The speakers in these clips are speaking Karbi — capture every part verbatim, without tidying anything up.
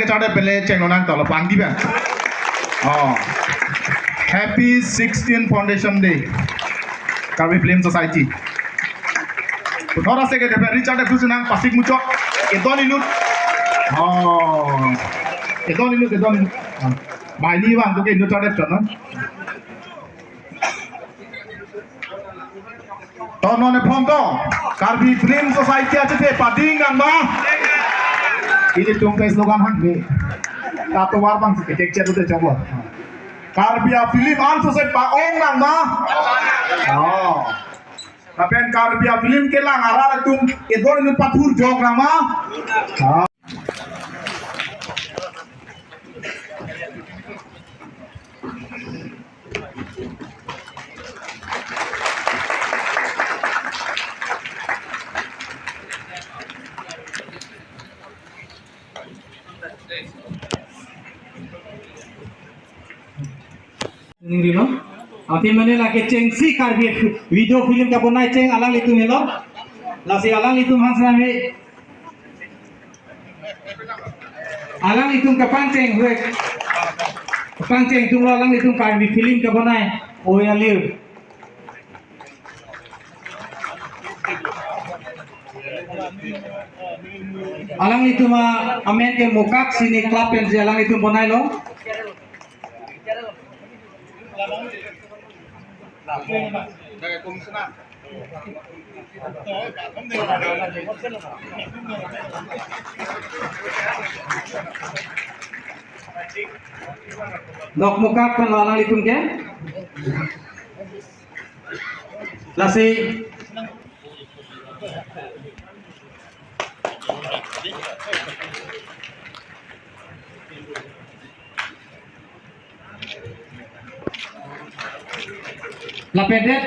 Richard pen le chenglonang tolo pangdi bang. Oh. Happy sixteen Foundation Day. Karbi Film Society. Puthot ase ke depen Richard pen sunang pasik muchot. Edon inut. Oh. Edon inut, edon inut. Oh. Mai ni bang tu ke inut Richard pen, no? To non ephong to Karbi Film Society achete pading nang ma? Ilitum ke slogan hangke. Tatovar bang si kecek cek udah coba. Karbi a-film an sose pa-ong nang ma? Oh. Lapen Karbi a-film kelang arat atum edon inut pathurjok nang ma? Oh. Ningri lo. Ati mane lake chengsi Karbi video film kabonai cheng alanglitum helo. Lasi alanglitum hansam he. Alanglitum kapangcheng hwek. Kapangcheng atumlo alanglitum Karbi film kabonai. Oya lir. Alanglitum a-, amen ke Mokak Cine Club pensi alanglitum bonailo. Dok Mokak pen alanglitum ke. Lasi. Lapen det.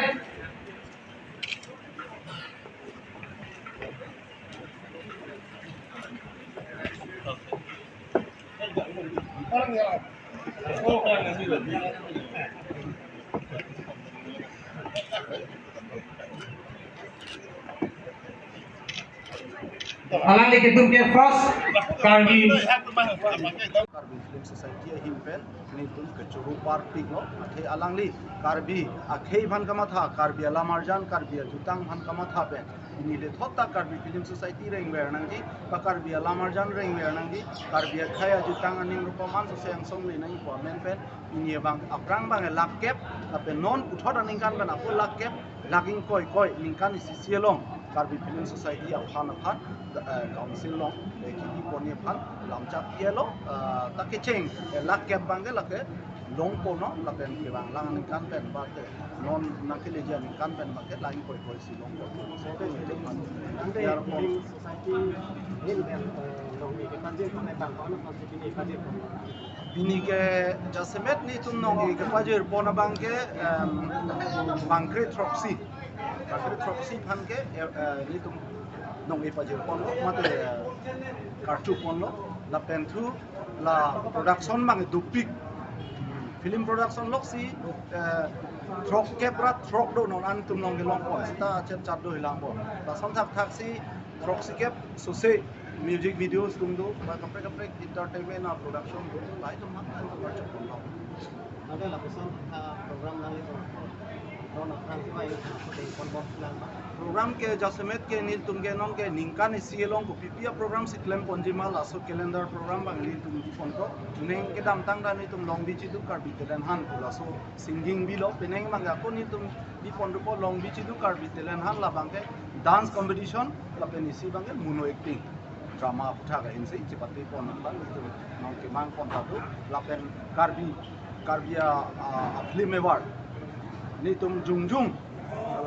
Alanglitum ke first Karbi. Karbi Film Society ahin pen nelitum kechoro parpiklo, athe alangli Karbi akhei aphan kamatha, Karbi alamarjan, Karbi ajutang aphan kamatha pen pini lethot ta Karbi Film Society rengver nangji, pa Karbi alamarjan rengver nangji, Karbi akhei ajutang aning rupam an sose angsong le nangji pu amen pen pini abang aphrang abang lak kep, lapen non puthot aningkan pen ako lak kep, lak ingkoi koi ningkan isi isi along Karbi Film Society aphan aphan, eh, council along, eh, kipi ponji aphan lamchak pielo, eh, ta kecheng, eh, lak kep abang ke lake longponlo, lapen kevang lang aningkan pen ba ke non nangkeleji aningkan pen ba ke lak ingkoi koi si longponlo. Ante Film Society ahin pen, eh, nongni kepajir pon abang ko-an aphan si pini pajir pon? Pini ke jasemet nelitum nongni kepajir pon abang ke, em, bangkre throksi. Bangkre throksi aphan ke, eh, eh, nelitum nongni pajir ponlo, mate, eh, karju ponlo, lapen thu la production abang dopik. Film production loksi, eh, throk kep ra throk do non an atum along kelongpon, seta chet chat do hilang bo. Lason thakthak si throksi kep sose music videos atum do, ba kaprek kaprek entertainment a-production do, lahai atum aphan an atum karju ponlo. Ante lapuson, ah, program nanglitum non aphrang kevai pon bom lang ma? Program ke jasemet ke nelitum ke non ke ningkan isi along kopipi a-program si klemponji ma, laso calendar program abang nelitum bipon ko. Neng kedamtang ta nelitum Long Beach Iduk Karbi Talent Hunt pu laso singing bilo, penang abang ako nelitum bipon dopo Long Beach Iduk Karbi Talent Hunt, labang ke dance competition, lapen isi abang ke mono acting, drama aputhak ahin si chepate pon aphan nelitum nong kemang pon ta do, lapen Karbi, Karbi a, a, a film award. Nelitum jongjong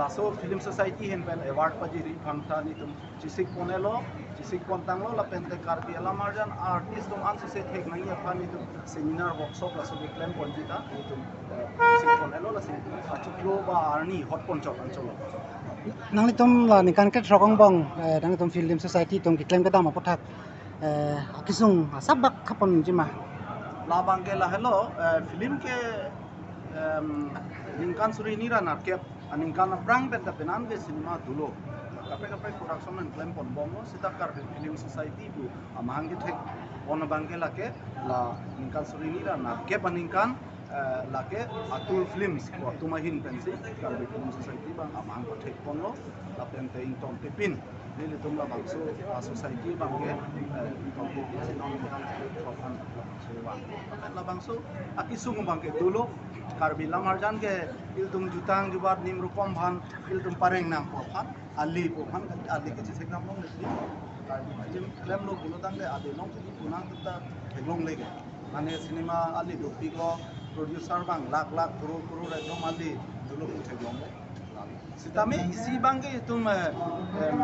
laso Film Society ahin pen award pajiri aphan ta nelitum chesik ponelo, chesik pon tanglo, lapen te Karbi alamarjan artist atum an sose thek nangji aphan nelitum seminar workshop laso keklem ponji ta nelitum, eh, chesik ponelo, lasi achiklo ba arni hot pon chok an cholo. Nanglitum la ningkan kethok angbong, eh, nanglitum Film Society atum keklem kedam aputhak, eh, akesung asap bak khaponji ma? Labang ke lahelo, eh, film ke, em, ningkan suri hini ra nerkep aningkan aphrang pen ta penan ke cinema dolo. Kaprek kaprek production nangklem pon bomlo, seta Karbi Film Society pu amahang kethek Pon abang ke lake la ningkan suri hini ra nerkep aningkan, eh, lake Atul Films pu atum ahin pensi Karbi Film Society abang amahang pathek ponlo, lapen te ingtong pipin nelitum labangso a-society abang ke, eh, ingtong pipin si non ningkan suri throk an labangso vang. Lapen labangso akesung abang ke dolo, Karbi Lamarjan ke ilitum jutang jubat nim rukom aphan ilitum pareng nangpo aphan, ali pu aphan, ali ke chesek nangpo neli. Karbi film klemlo pulo tangte ali along si punang kita theklongle ke. Mane cinema ali dopiklo, producer abang lakh lakh, crore crore ekdom ali dolo pu theklongle. Sitame isi abang ke itum, eh, em,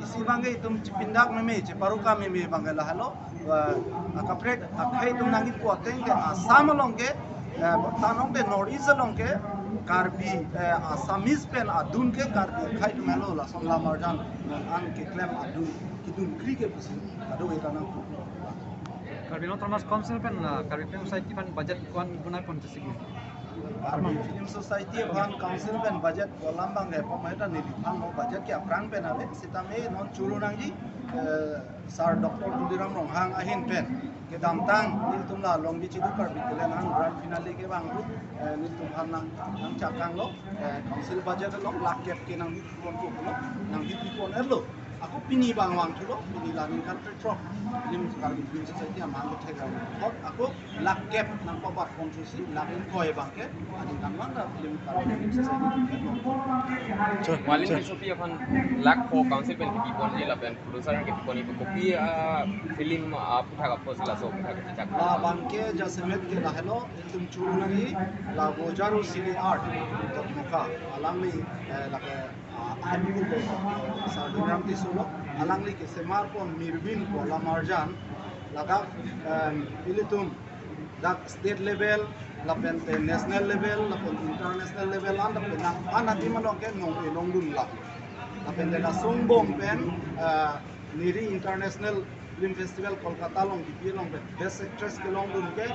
isi abang ke itum chepindak meme, cheparuka meme abang ke lahelo, eh, akaprek akhei itum nangkipu ateng ke Assam along ke, eh, tanong ke North East along ke Karbi, eh, Assamese pen adun ke Karbi akhei atum helo, lason Lamarjan non an keklem adun, kedun kri ke pusi kadokave ta nangpu. Karbi Anglong Autonomous Council pen, ah, Karbi Film Society aphan budget ko-an bonai pon chesik? Karbi Film Society aphan council pen budget ko alam abang ke pamai ta neliphan lo, budget ke aphrang pen ave, sitame non choro nangji, eh, Sir Doctor Tuliram Ronghang ahin pen kedamtang nelitum la Longbi Chidu Karbi Talent Hunt grand finale kevang ahut, eh, nelitum aphan nang, nangchakanglo, eh, council budget along lakh kep ke nangbi pon ko pulo, nangbi pon erlo. Ako pini abang vangthulo, pini la ningkan throk, film Karbi Film Society amahang kethek thot, ako lakh kep nangpabat ponthusi, lakh ingkoi abang ke aningkanvang ra film Karbi Film Society kethek lo. Malim Tissopi aphan lakh pho council pen kepi ponji lapen producer aphan kepi ponji, kopi, ah, film, ah, aphuthak apotsi laso aphuthak kechak? Labang ke jasemet ke lahelo, itum choro nangji, la Bojaro Cine Art Dokmoka, alangli, eh, lake, ah, ahem pu ke, eh, Sir Dhoniram Tisso lo, alangli kesemar pon Mirbin pu Lamarjan, ladak, em, ilitum dak state level, lapen te national level, lapen international level an, lapen nang an ati malong ke nong e nong dun la. Lapen te lason angbong pen, eh, NERI International Film Festival Kolkata along kipi along pen best actress kelong dun ke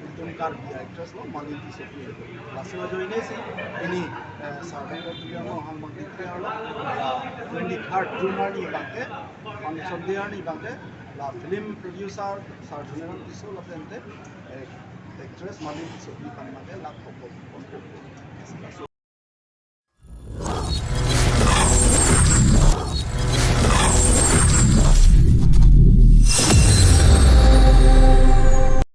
itum Karbi actress lo, Malin Tissopi. Laso ajoine si pini, eh, Sir Doctor Tuliram Ronghang abang declare lo, eh, twenty-third June arni abang ke, function day arni abang ke, la film producer Sir Dhoniram Tisso lapen te, eh, actress Malin Tissopi aphan abang ke lakh pho pon ko.